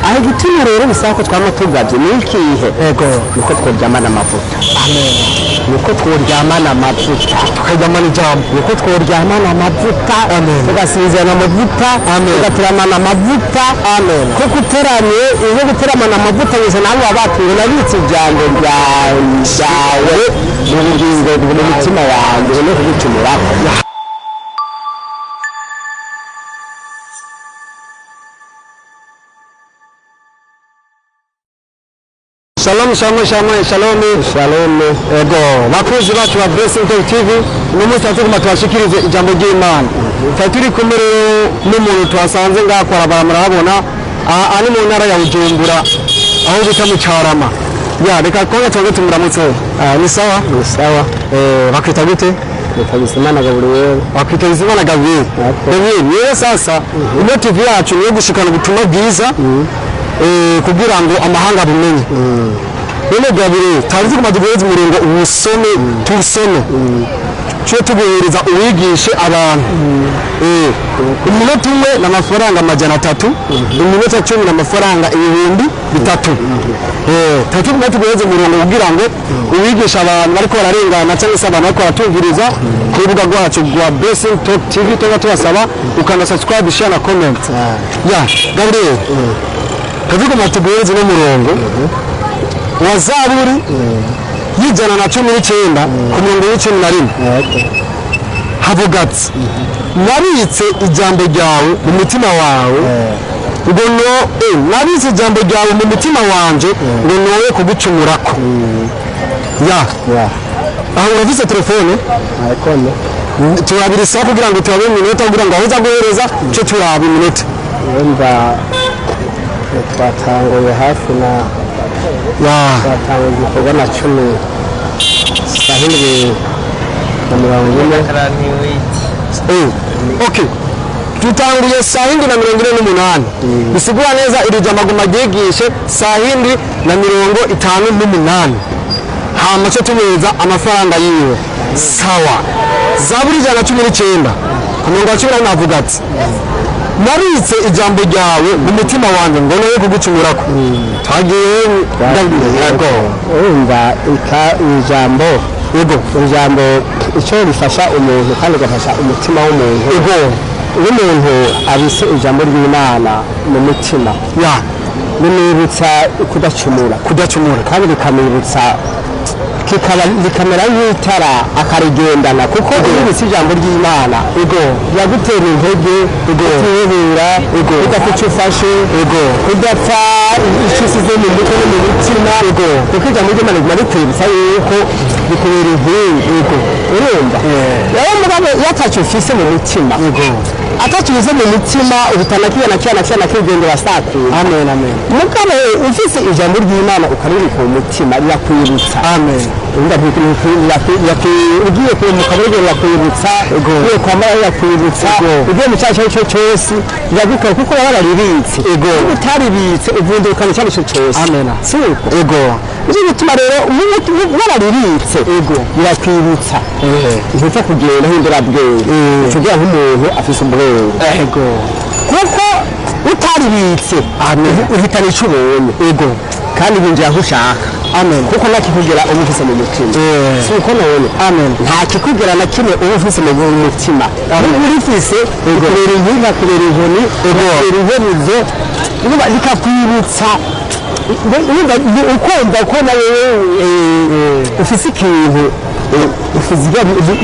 Aho igituma rero bisaba ko twama tugavye ni ikihe? Nuko tworyamana amavuta. Nuko tworyamana amavuta, tukaryamana ijambo. Nuko tworyamana amavuta, tugasinzirana amavuta, tugateramana amavuta. Kuko uteramye, iyo guteramana amavuta gusa nawe baba batuye nabitse ijambo ryawe mu bugingo, mu mutima wanjye, no kugucumurako. Shalom, shalom, shalom, shalom. Shalom. Ego, bakunzi bacu ba Blessing Talk TV, uno munsi tuguma tubashikirize ijambo ry'Imana. Twari turi kumwe rero n'umuntu twasanze ngaha kwarabara, murabona aha ari mu ntara ya Bujumbura, aho bita mu Carama. Ya, reka konga tubanze tumuramutse. Ni sawa? Ni sawa. Bakwita gute? Nitwa Bizimana Gaburiyeli. Bakwita Bizimana Gabriel. Gabriel, rero sasa ino TV yacu niyo gushikana ubutumwa bwiza, kugira ngo amahanga abumenye. None Gabriel, tazi kuma tuguhereza umurongo uwusome, tuwusome, cyo tuguhereza uwigishe abantu. Umunota umwe ni amafaranga 300, iminota 10 ni amafaranga 3000. Tazi kuma tuguhereza umurongo kugira ngo uwigishe abantu bariko bararengana cyangwa se abantu bariko baratumviriza ku rubuga rwacu rwa Blessing Talk TV. Tuba tubasaba ukanda subscribe, share na comment. Ya Gabriel, tuvuga tuguhereze n'umurongo wa Zaburi y'119 ku murongo w'11. Havuga ati: "Nabitse ijambo ryawe mu mutima wawe ngo no nabitse ijambo ryawe mu mutima wanje ngo noye kugucumurako." Ya, aho urafise telefone? Turabira isaha kugira ngo turabe iminota, kugira ngo aho uza guhereza cyo turaba iminota. Urumva twatanguye hafi na twatanguye igikorwa na 10 saa 7:40. Okay, tutanguye saa 7:48, bisigura neza iri jambo aguma ryigishe saa 7:58, hama cyo tumuhereza amafaranga yiwe. Sawa, Zaburi 119 ku murongo wa 11 avuga ati: "Nabitse ijambo ryawe mu mutima wanjye ngo noye kugucumurako." Twagiye, yego. Urumva ijambo, ijambo icyo rifasha umuntu kandi rigafasha umutima w'umuntu. Iyo umuntu abitse ijambo ry'Imana mu mutima, bimwibutsa kudacumura, kudacumura, kandi bikamwibutsa kikaba rikamera nk'itara akarigendana, kuko iyo ubitse ijambo ry'Imana biragutera intege kutihebura, kudapfa icyo ufashe, kudapfa icyo usize mu mutwe no mu mutima, kuko ijambo ry'Imana riguma rikwibutsa yuko rikubera inkingi. Urumva rero mugabo iyo atacyo ufise mu mutima, atacyo ufise mu mutima, uhitana kiya na kiya na kiya na kiya, ugenda urasakura. Amen, amen. Mugabo ufise ijambo ry'Imana ukaribika mu mutima, rirakwibutsa. Amen. Ugiye mu kabariro rirakwibutsa, ugiye kwa mara rirakwibutsa, ugiye mu cyaha icyo ari cyo cyose riragukora, kuko baba bararibitse. Iyo utaribitse uvundukana icyo ari cyo cyose. Amen. Si uko? Nicyo gituma rero bararibitse birakwibutsa, ntupfa kugenda nk'indurabwenge, uca ugira nk'umuntu afise ubwenge, kuko utaribitse uhitana icyo ubonye kandi winjira aho ushaka. Amen. Kuko nta kikugera uba ufise mu mutima. Si uko none? Amen. Nta kikugera na kimwe uba ufise mu mutima. Niba urifise, rikubera inkingi, rikakubera inkoni, rikakubera inkebuzo, urumva rikakwibutsa. Urumva ukumva ko nawe ufise ikintu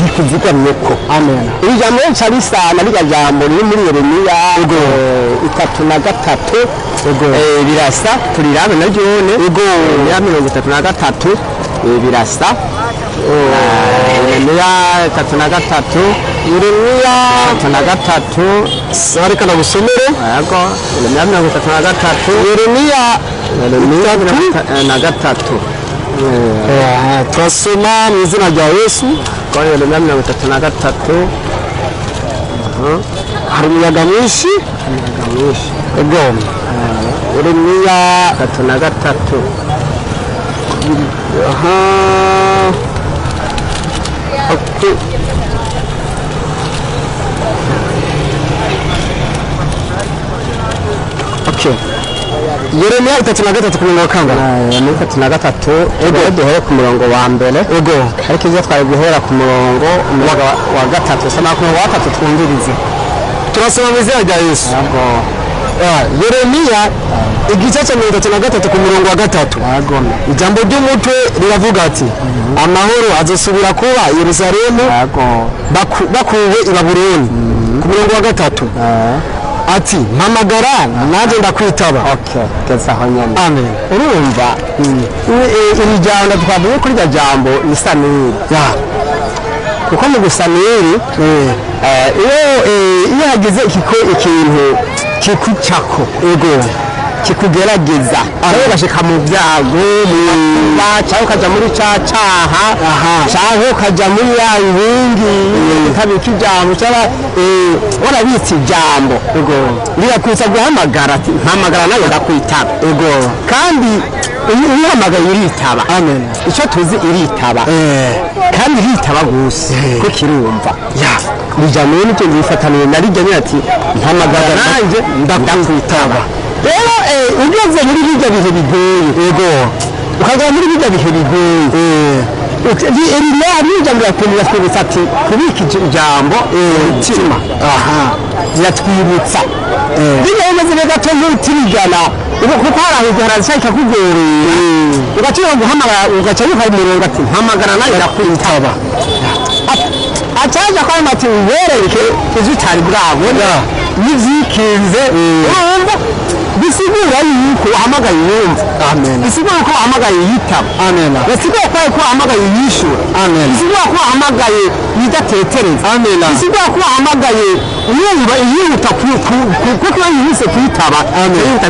rikuzigamyeko. Amen. Iri jambo rica risana rirya jambo riri muri Yeremiya 33. Birasa, turirabe na ryone. Yeremiya 33, birasa. Yeremiya 33. Yeremiya 33. Sawa, reka nagusomere. Yego, Yeremiya 33. Yeremiya Yeremiya 33. Turasoma mu izina rya Yesu. Kwa Yeremiya 33. Hari umuyaga mwinshi. Umuyaga mwinshi. Ego, Yeremiya 33. Aha. Okay. Okay. Yeremiya 33 ku murongo wa kangahe? Muri 33, ego, duhere ku murongo wa mbere. Ego. Ariko ibyo twari guhera ku murongo wa gatatu, soma ku murongo wa gatatu twumvirize. Turasoma mu izina rya Yesu. Yego. Yeremiya igice cya 33 ku murongo wa gatatu. Yego. Ijambo ry'umutwe riravuga ati: amahoro azosubira kuba i Yerusalemu Yego. bakuwe i Babuloni. Ku murongo wa gatatu ati: mpamagara nanjye ndakwitaba. Okay, geza aho nyene. Amen. Urumva iri jambo twavuye kuri iryo jambo ni Samweli, kuko mu gusamweli iyo hagize ikintu kikucako, Ego. kikugerageza, cyangwa ugashika mu byago, mu makuba, cyangwa ukaja muri ca caha, cyangwa ukaja muri ya nkingi utabika ijambo, cyangwa warabitse ijambo, Ego. rirakwitsa guhamagara ati: mpamagara nawe ndakwitaba. Ego. Kandi iyo uhamagaye iritaba. Amen. Icyo tuzi, iritaba, kandi iritaba gusa ko kirumva ijambo rero nicyo ngifataniye na rijya nyine ati: mpamagara nanjye ndakwitaba. Rero ugeze muri bijya bihe bigoye, Ego. ukagera muri bijya bihe bigoye, iri ijambo riratwibutsa ati kubika ijambo mu mutima. Riratwibutsa bijya bimeze gato nk'utirigana, kuko hari aho igihe harashaka kugorera, ugacira guhamagara, ugaca wiha umurongo ati: mpamagara nawe ndakwitaba. Acaje kwama ati: wereke ivyo utari bwabona n'ivyikinze. Urumva bisigura yuko uhamagaye yumva. Amen. Bisigura ko uhamagaye yitaba. Amen. Bisigura ko uhamagaye yishura. Amen. Bisigura ko uhamagaye yidatetereza. Amen. Bisigura ko uhamagaye yumva, yihuta kuko iyo yihuse kwitaba, Amen. yihuta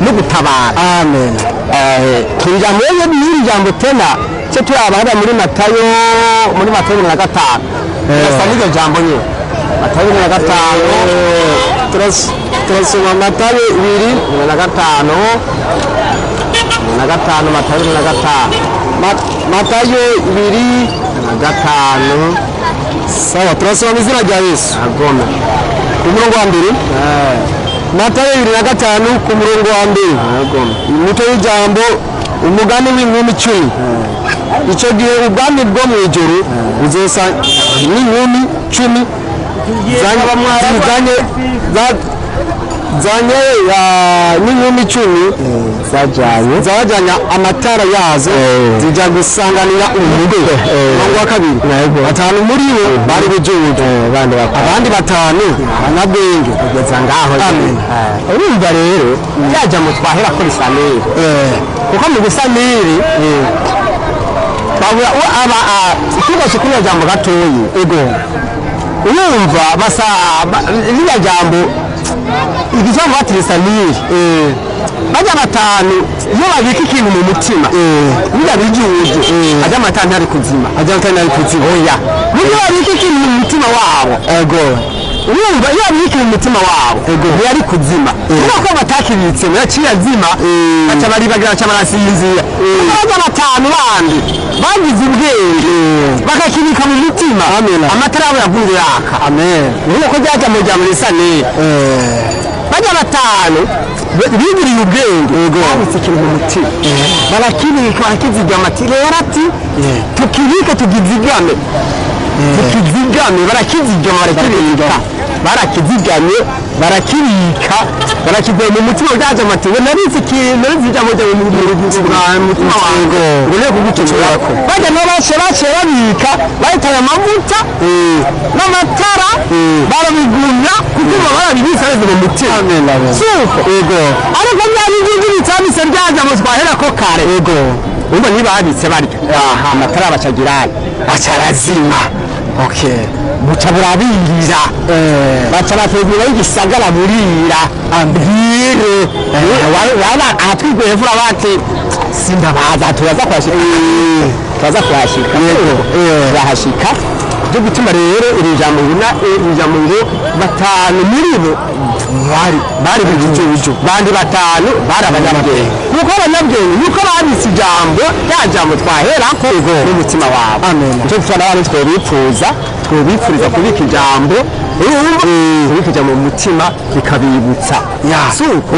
no gutabara. Amen. Ijambo rero n'iri jambo tena cyo turaba hariya muri Matayo, muri Matayo 25, birasa n'iryo jambo nyine, Matayo 25. Turasoma Matayo 2 25, 25, Matayo 25. Matayo 2 na 5. Sawa, turasoma mu izina rya Yesu. Agome. Ku murongo wa mbere, Matayo 25 ku murongo wa mbere. Agome. Umutwe w'ijambo: umugani w'inkumi 10. Icyo gihe ubwami bwo mu ijuru buzosa n'inkumi 10 zizanye zanye n'inkumi 10 zajyanye zajyanye amatara yazo zijya gusanganira umukwe. Umurongo wa kabiri: batanu muri bo bari bujuju, bandi bakaba abandi batanu abanyabwenge. Kugeza ngaho. Amen. Urumva rero rya jambo twahera kuri Samweli, kuko mu gusamiri twabura aba tugashe kuri jambo gatoyi. Ego. Urumva basa ririya jambo igisambo batiri Samweli, bajya batanu iyo babika ikintu mu mutima, biriya bijuju, ajya amatara ntari kuzima. Ajya amatara ntari kuzima. Oya, buryo babika ikintu mu mutima wabo. Ego. Urumva iyo babika mu mutima wabo ntiyari kuzima, kubera ko batakibitse yaciye azima, baca baribagira, baca barasinzira. Kuko bajya batanu bandi bagize ubwenge bakakibika mu mutima, Amen. amatara yabo yagumye yaka. Amen. Urumva ko ryaja mu jambo risa neza, bajya batanu bigiriye ubwenge, babitse ikintu mu mutima, barakibika, barakizigama, ati rero ati tukibike, tukizigame, tukizigame. Barakizigama, barakibika, barakizigamye, barakibika, barakigwa mu mutima. Byaje ati ngo nabitse ikintu, nabitse ijambo ryawe mu mutima wanjye ngo ne kugucumurako. Bajya nabo bace babika, bahitanye amavuta n'amatara, barabigumya kuko baba barabibitse beze mu mutima. Amen, amen. Suko Ego. ariko bya bindi bitambitse byaje mu twahera ko kare. Ego. Urumva ntibabitse barya, aha amatara bacagirana, bacarazima. Okay. Buca burabirira, baca bategura igisagara, burira bwire waba ahatwigwe hepfo bati sindabaza, turaza kuhashika, turaza kuhashika, turahashika. Byo gutuma rero iri jambo ngina, iri jambo ngo batanu muri bo bari bijuju, bandi batanu bari abanyabwenge, kuko abanyabwenge nuko babitse ijambo, rya jambo twaherako n'umutima wabo. Amen. Nicyo gituma n'abandi twebipfuza. Twobipfuriza kubika ijambo, kubika ijambo mu mutima bikabibutsa. Si uko?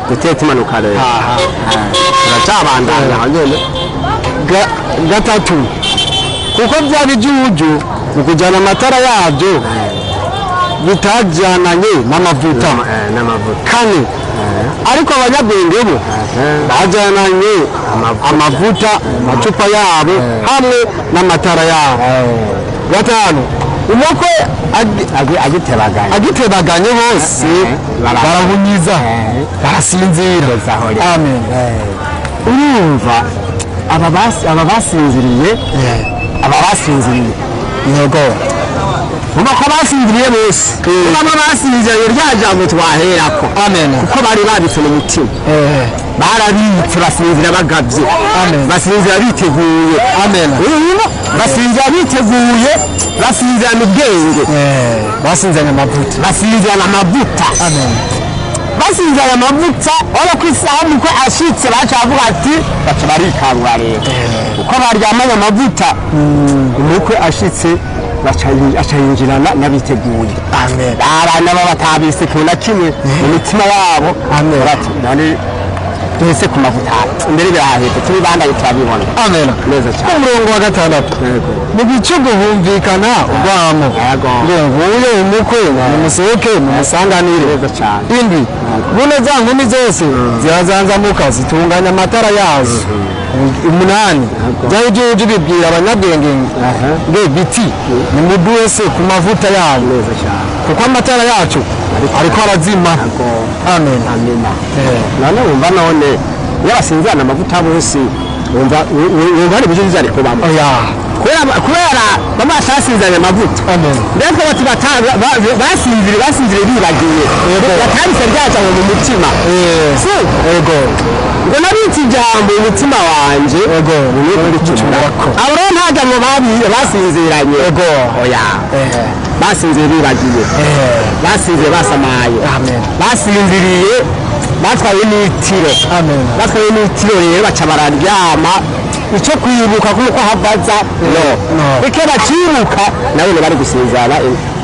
Duteye tumanuka rero, turacabandanya aho nyene. Gatatu, kuko bya bijuju mu kujyana amatara yabyo bitajyananye n'amavuta. N'amavuta. Kane, ariko abanyabwenge bo bajyananye amavuta mu macupa yabo hamwe n'amatara yabo. Gatanu, umukwe Agitebaganye. Agitebaganye bose barahunyiza, barasinzira. Amen. Urumva aba basinziriye, aba basinziriye. Yego. Vuga ko basinziriye bose, bamwe basinziriye rya jambo twaherako. Amen. Kuko bari babitse mu mutima, barabitse, basinzira bagavye. Amen. Basinzira biteguye. Amen. Urumva, basinzira biteguye, basinzirana ubwenge. Basinzanye amavuta. Basinzirana amavuta. Amen. Basinzirana amavuta, urabona ko isaha umukwe ashitse baca bavuga ati, baca barikangura rero uko baryamanye amavuta. Umukwe ashitse aca yinjirana n'abiteguye. Amen. Abana bo batabise ikintu na kimwe mu mitima yabo. Amen. Bati none duhese ku mavuta, imbere birahahetse, tubibandanye turabibona. Amen. Neza cyane. Umurongo wa gatandatu: mu gicugu humvikana urwamo ngo nguyo umukwe, nimusohoke mumusanganire. Neza cyane. Indwi, buno za nkumi zose zirazanzamuka, zitunganya amatara yazo. Umunani, bya bijuju bibwira abanyabwenge ngo biti: nimuduhe se ku mavuta yabo, Neza cyane. kuko amatara yacu ariko arazima. Amen. Amina. None wumva, none iyo basinzirana amavuta bose, wumva hari ibyo byari kubamo? Oya. Kubera bamwe batasinziranye amavuta. Amen. Mbega bati basinziriye bibagiye, batabise rya jambo mu mutima. Si ngo nabitse ijambo mu mutima wanje Gucumurako. Abo rero nta jambo basinziranye. Oya, basinziriye bibagiye, basinziriye basamaye. Amen. Basinziriye batwaye n'itiro. Amen. Batwaye n'itiro rero, baca bararyama. Icyo kwibuka kuko havaza no No. bike bacibuka nabo bari gusinzira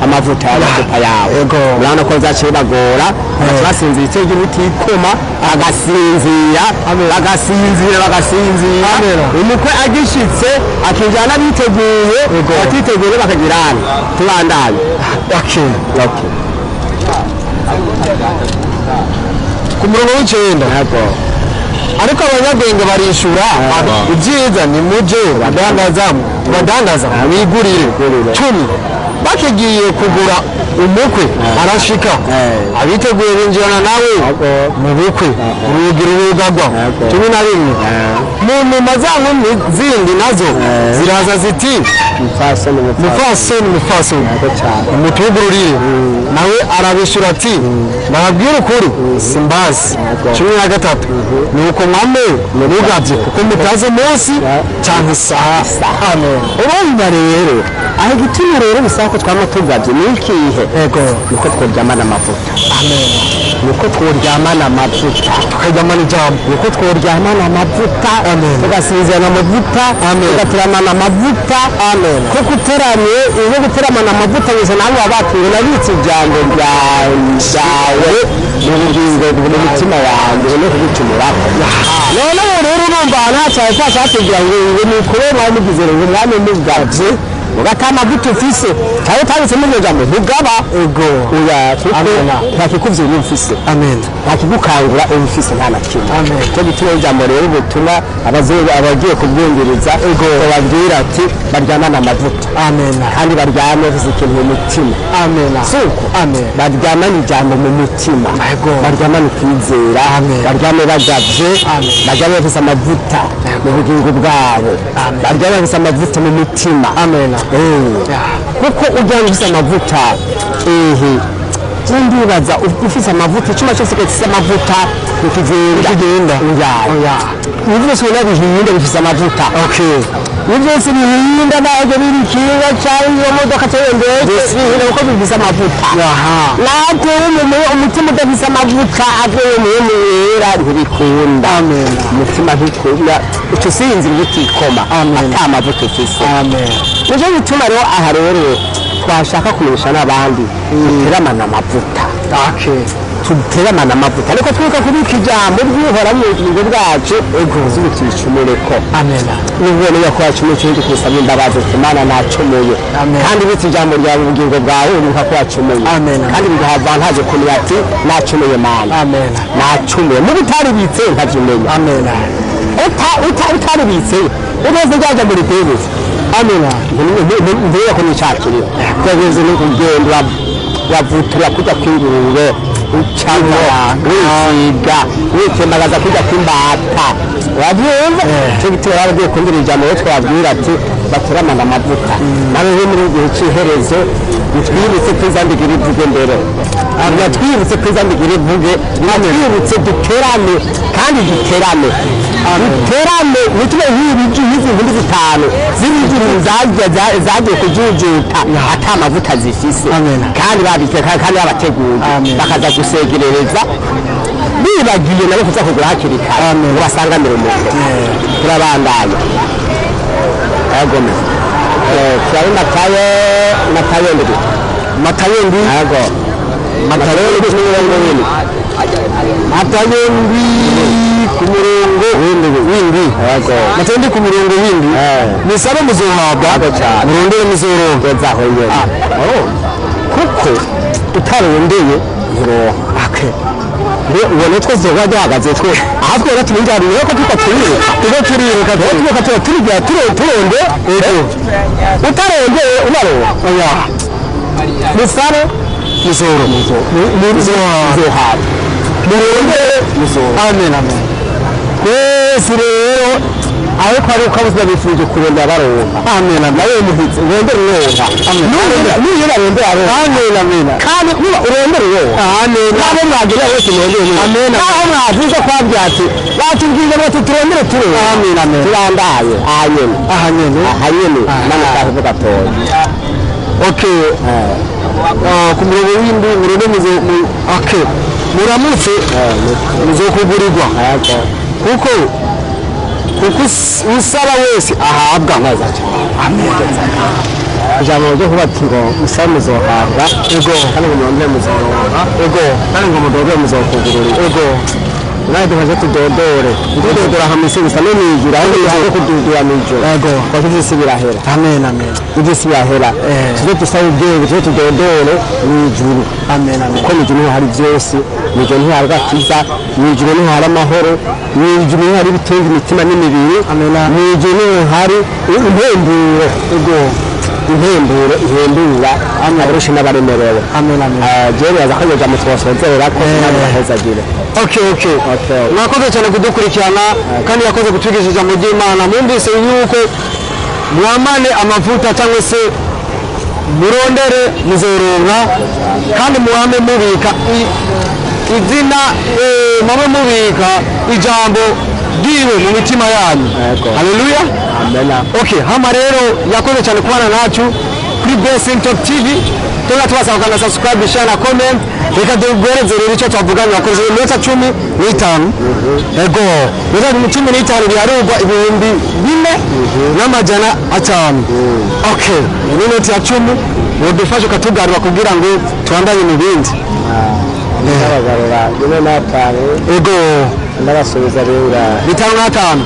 amavuta y'amacupa yawe. Urabona ko byaciye bagora, baca basinzira icyo ry'ubutikoma, agasinzira, bagasinzira, bagasinzira. Amen. Umukwe agishitse akinjira n'abiteguye, batiteguye bakagirana. Tubandanye. Okay. Okay. Ku murongo w'icenda: ariko abanyabwenge barishura: ibyiza ni muje badandaza, badandaza mwigurire. 10, bakigiye kugura, umukwe arashika, abiteguye binjirana nawe mu bukwe, urugi rurugagwa. 11, mu nyuma za nkumi zindi nazo ziraza ziti: Mupfasoni, mupfasoni, mupfasoni, cyane. mutugururire. Nawe arabishyura ati: ndababwira ukuri, simbazi. 13, ni uko mwame mugabye, kuko mutazi umunsi cyangwa isaha. Amen. Urumva rero aho igituma rero bisaba ko twama tugabye ni ikihe? Nuko tworyamana amavuta. Amen. Nuko tworyamana amavuta. Tukaryamana ijambo. Nuko tworyamana amavuta. Amen. Tugasinzirana amavuta. Amen. Tugateramana amavuta. Amen. Kuko uteramye, iyo guteramana amavuta gusa, nawe baba batuye nabitse ijambo ryawe mu bugingo, mu mutima wanjye, no kugucumuraho. None ubu rero urumva ahantu hacaye twashatse kugira ngo ni ukuri mwari mugize ngo mwami mugavye ugata amavuta ufise cyangwa utabitsemo iryo jambo, ntugaba. Oya, kuko Amen. nta kikuvyura ufise. Amen. Nta kigukangura ufise, nta na kimwe. Amen. Cyo gituma ijambo rero butuma abagiye kubwumviriza bababwira ati baryamane amavuta. Amen. Kandi baryame bafise ikintu mu mutima. Amen. Si uko? Amen. Baryamane ijambo mu mutima. Yego. Baryamane ukwizera. Amen. Baryame bagavye. Amen. Baryame bafise amavuta mu bugingo bwabo. Amen. Baryame bafise amavuta mu mutima. Amen. Kuko uryamye ufise amavuta, ehe, je ndibaza ufise amavuta, icyuma cyose gifise amavuta ntikigenda. Ntikigenda. Oya. Oya. Ibyo byose ubona bihinda bifise amavuta. Ibyo byose bihinda, ntabwo biri ikinga cyangwa iyo modoka cyangwa iyo ndege, bihinda kuko bifise amavuta. Natwe umutima udafise amavuta avuye mu yera ntibikunda. Amen. Umutima ntikunda, uca usinzira utikoma Amen. ata amavuta ufise. Amen. Nicyo gituma rero aha rero Twashaka kumenyesha n'abandi duteramana amavuta. Tuteramana amavuta, ariko twibuka kubika ijambo ry'Uhoraho mu bugingo bwacu, zubitishumureko. Amen. Nubwo niba ko wacumuye, ikindi kusaba imbabazi uti: "Imana, nacumuye." Amen. Kandi ubitse ijambo ryawe mu bugingo bwawe, uribuka ko wacumuye. Amen. Kandi biguha avantage kumenya ati: "Nacumuye, Mana." Amen. Nacumuye. Muba utaribitse, ntabyumenya. Amen. Utaribitse unoze ryaja muri kwibutsa. Amen. Ntibiba ko nicakiriho twageze no kugenda uravutura kujya kw'ingurube, ucamo wisiga, witembagaza kujya kw'imbata, urabyumva? Cyo gituma baba bagiye kumvira ijambo rero, twabwira ati bateramana amavuta nawe rero muri igihe cy'iherezo. Twibutse kwizandigira ivuge mbere, twibutse kwizandigira ivuge, twibutse duterane, kandi duterane, duterane. Nitube nk'ibiju nk'izi nkumi zitanu z'ibiju zagiye kujujuta ata amavuta zifise. Amen. Kandi babiteka kandi babateguye. Amen. Bakaza gusegerereza bibagiye nabo kuza kugura hakiri kare Amen. ngo basanganire umutwe. Turabandanya. Yagome turari Matayo, Matayo 7. Matayo 7. Yego, Matayo 7 n'imirongo 7. Matayo 7 ku murongo w'indwi. Yego. Matayo 7 ku murongo w'indwi. Musabe muzohabwa. Yego cyane. Murondere muzoronka. Ngeze aho nyene. Oh, kuko utarondeye ntironka. Rero ubona twese tuba duhagaze twe aha, twera turinjira ko tuko turiruka, Tuko turiruka. Tuko tuba turigira turonde. Utarondeye unaronka? Oya. Musabe muzoro muzohabwa, murondere. Muzoronka. Amen, amen. Twese rero ariko ari uko abuzima bifuje kurondera baronka. Amen, amen. Nawe muhitse urondere uronka. N'iyo barondera aronka. Amen, amen. Kandi niba urondera uronka. Amen. Nabo mwagira wese murondere uronka. Amen. Naho mwavuze ko byatsi batubwiye ngo turondere turonka. Amen, amen. Turandaye aha nyene. Aha nyene. Aha nyene nane kavuga gatoya. Okay. Ku murongo w'indwi, murebe muzo okay, muramutse muzokugurirwa, Yego. kuko usaba wese ahabwa. Neza cyane. Ijambo ryo kuba ati ngo musabe muzohabwa. Ego. Kandi ngo murondere muzoronka. Ego. Kandi ngo mudodore muzokugururira. Ego. Nawe duhaje tudodore, ntidodora hamwe isi gusa, no mwijuru aho duhaje kudodora mwijuru. Ego. Kuko iby'isi birahera. Amen, amen. Iby'isi birahera. Tuze dusabe ubwenge, tuze tudodore mwijuru. Amen, amen. Kuko mwijuru niho hari byose. Mwijuru niho hari agakiza, mwijuru niho hari amahoro, mwijuru niho hari ibitunga imitima n'imibiri. Amen. Mwijuru niho hari impemburo. Ego. Impemburo ihembura abarushe n'abaremerewe. Amen, amen. Jewe nibaza ko iryo jambo twosozerera ko Imana ibahezagire. Okay. Okay. Mwakoze cyane kudukurikirana, kandi yakoze kutwigisha ijambo ry'Imana. Mwumvise yuko mwamane amavuta cyangwa se murondere muzoronka, kandi muhame mubika izina, muhame mubika ijambo ryiwe mu mitima yanyu. Yego. Haleluya. Amen. Okay, hama rero yakoze cyane kubana nacu kuri Best Top TV. Tuba tubasaba kanda subscribe, share na comment. Reka duguhereze rero icyo twavuganye. Wakoze iminota 15. Ego, iminota 15 biharurwa 4500. Okay, ni inoti ya 10, wodufasha ukatugarura kugira ngo tubandanye mu bindi. Ndabagarura 45. Ego. Ndabasubiza bingahe? 55.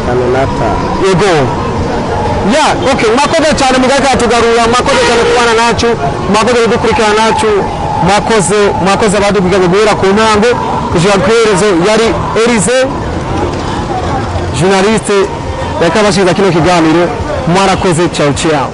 55. Ego. Ya, okay, mwakoze cyane mugaga tugarura, mwakoze cyane kubana nacu, mwakoze kudukurikirana nacu, mwakoze, mwakoze abadukurikiranye guhera ku ntango kushika ku iherezo. Yari Elise, journaliste, yakabashiriza kino kiganiro. Mwarakoze, ciao ciao.